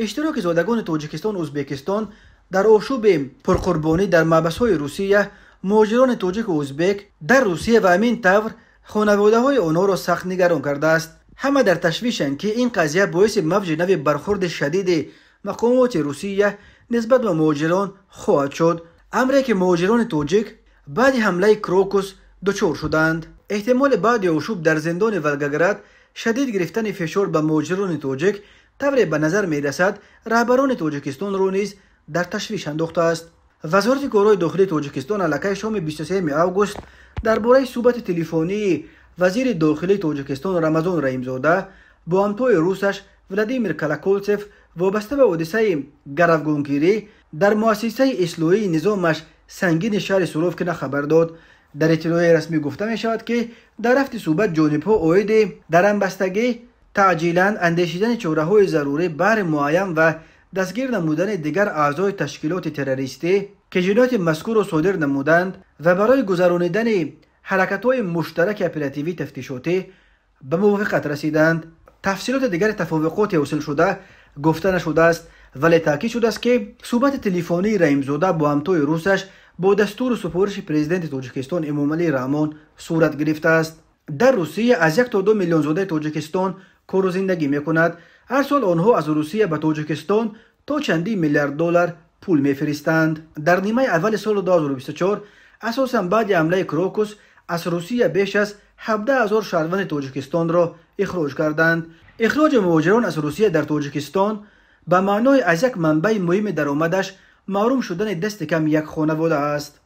Иштироки зодагони Тоҷикистон, Ӯзбекистон дар ошӯби пурқурбонӣ дар маҳбасҳои Русия, муҳоҷирони тоҷику ӯзбек дар Русия ва ҳамин тавр хонаводаҳои онҳоро сахт нигарон кардааст. Ҳама дар ташвишанд, ки ин қазия боиси мавҷи нави бархурди шадиди мақомоти Русия нисбат ба муҳоҷирон хоҳад шуд, амре ки муҳоҷирони тоҷик баъди ҳамлаи Крокус дучор шуданд. Эҳтимоли баъди ошӯб дар зиндони Волгоград шадид гирифтани фишор ба муҳоҷирони тоҷик, тавре ба назар мерасад, раҳбарони Тоҷикистонро низ дар ташвиш андохтааст. Вазорати корҳои дохилии Тоҷикистон аллакай шоми 23 август дар бораи суҳбати телефонии вазири дохилии Тоҷикистон Рамазон Раҳимзода бо ҳамтои русаш Владимир Колоколтсев вобаста ба ҳодисаи гаравгонгирӣ дар муассисаи ислоҳии низомаш сангини шаҳри Суровкино хабар дод. Дар иттилои расмӣ гуфта мешавад, ки дар рафти суҳбат ҷонибҳо оиди дар ҳамбастагӣ таъҷилан андешидани чораҳои зарурӣ баҳри муайян ва дастгир намудани дигар аъзои ташкилоти террористӣ, ки ҷинояти мазкурро содир намуданд, ва барои гузаронидани ҳаракатҳои муштараки оперативӣ тафтишотӣ ба мувофиқат расиданд. Тафсилоти дигари тафовуқоти ҳосилшуда гуфта нашудааст, вале таъкид шудааст, ки суҳбати телефонии Раҳимзода бо ҳамтои русаш бо дастуру супориши президенти Тоҷикистон Эмомалӣ Раҳмон сурат гирифтааст. Дар Русия аз 1 то 2 миллион зодаи Тоҷикистон кору зиндагӣ мекунад. Ҳар сол онҳо аз Русия ба Тоҷикистон то чандин миллиард доллар пул мефиристанд. Дар нимаи аввали соли 2024, асосан баъди ҳамлаи Крокус, аз Русия беш аз 17 ҳазор шаҳрванди Тоҷикистонро ихроҷ карданд. Ихроҷи муҳоҷирон аз Русия дар Тоҷикистон ба маънои аз як манбаи муҳими даромадаш маҳрум шудани дасти кам як хонавода аст.